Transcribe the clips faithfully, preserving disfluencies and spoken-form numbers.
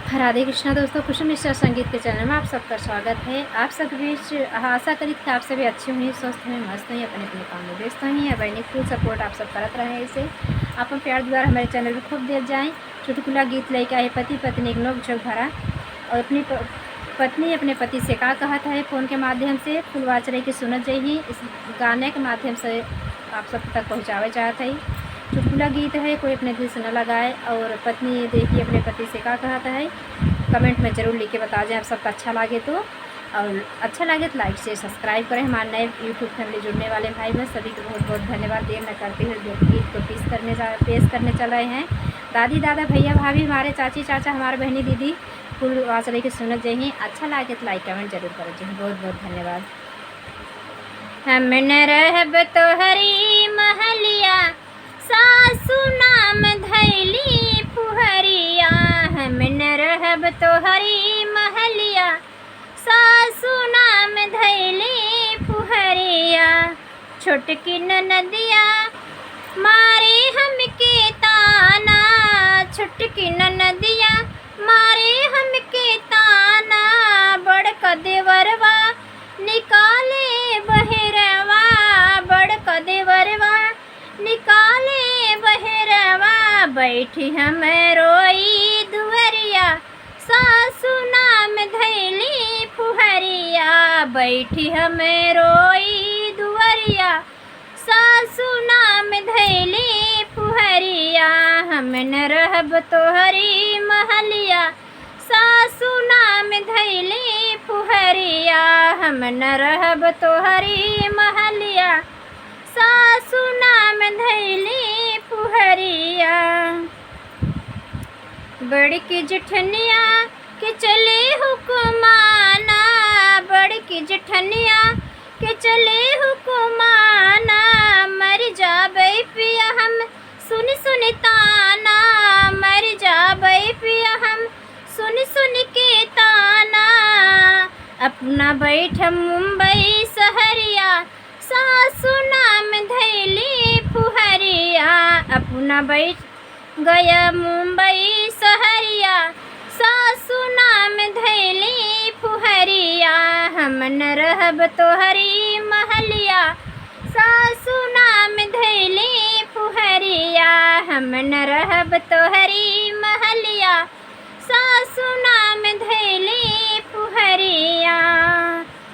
राधे कृष्णा दोस्तों, कुसुम मिश्रा संगीत के चैनल में आप सबका स्वागत है। आप सब बीच आशा करी कि आप सभी अच्छे हुई, स्वस्थ हुई, मस्त हुई, अपने अपने काम में व्यस्त हुई। अब बहनी फुल सपोर्ट आप सब करत रहे, ऐसे आपन प्यार दुलार हमारे चैनल पे खूब देत जाएं। चुटकुला गीत लइके आए, पति पत्नी एक नोक झोंक भरा, और अपनी प-, पत्नी अपने पति से का कहत है फोन के माध्यम से, फुलवा चढ़े के सुनत जइही। इस गाने के माध्यम से आप सब तक पहुँचावे चाहत है। चुटकुला गीत है, कोई अपने दिल से न लगाए। और पत्नी देखिए अपने पति से का कहत है, कमेंट में जरूर लिख के बता जाए आप सबका अच्छा लागे तो। और अच्छा लागे तो लाइक शेयर सब्सक्राइब करें। हमारे नए YouTube फैमिली जुड़ने वाले भाई बहन सभी को बहुत बहुत धन्यवाद। देर न करते हुए गीत को पेश करने जा पेश करने चल रहे हैं। दादी दादा भैया भाभी हमारे चाची चाचा हमारे बहनी दीदी फुल आचरे के सुनत जइही। अच्छा लागे तो लाइक कमेंट जरूर करत जइही। बहुत बहुत धन्यवाद। हम न रहब तोहरी महलिया, सासु नाम धैली फुहरिया। हम न रहब तोहरी महलिया, सासु नाम धैली फुहरिया। छोटकी ननदिया मारे हमके ताना, छोटकी ननदिया मारे हमके ताना। बड़का देवरवा निकाले बहेरवा, बड़का देवरवा निकाले बहेरवा। बैठी हम रोई दुअरिया, सासु नाम धैली फुहरिया। बैठी हम रोई दुअरिया, सासु नाम धैली फुहरिया। हम न रहब तोहरी महलिया, सासु नाम धैली फुहरिया। हम न रहब तोहरी महलिया, सासु नाम धैली फुहरिया। बड़की जेठनिया के चले हुकुमाना, बड़की जेठनिया के चले हुकुमाना। मर जाबै पिया हम सुन सुन ताना, मर जाबै पिया हम सुन सुन के ताना। अपना बैठ मुंबई सहरिया, सासु नाम धैली फुहरिया। अपना बैठ गया मुंबई सहरिया, सासु नाम धैली फुहरिया। हम न रहब तोहरी महलिया, सासु नाम धैली फुहरिया। हम न रहब तोहरी महलिया, सासु नाम धैली फुहरिया।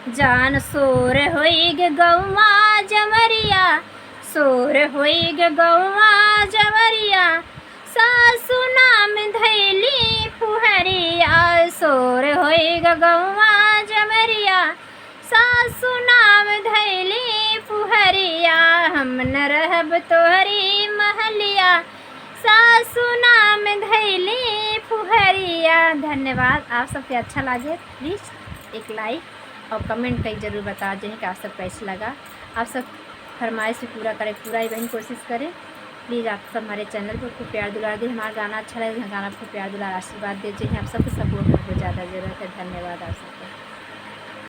जान शोर होइग गौवा जवरिया, शोर होइग गौवा जवरिया। सासु नाम धैली फुहरिया, शोर होइग गौवा जवरिया। सासु नाम धैली फुहरिया, हम न रहब तोहरी महलिया। सासु नाम धैली फुहरिया। धन्यवाद। आप सबके अच्छा लागे, प्लीज एक लाइक और कमेंट कई जरूर बता दें कि आप सब कैसे लगा। आप सब फरमाइश भी पूरा करें, पूरा ही बहन कोशिश करें। प्लीज आप सब हमारे चैनल पर खूब प्यार दुलार दें। हमारा गाना अच्छा लगे, गाना पर खूब प्यार दुलार आशीर्वाद दे। जइही आप सबके सपोर्ट हमको ज़्यादा ज़रूरत है। धन्यवाद आप सबको।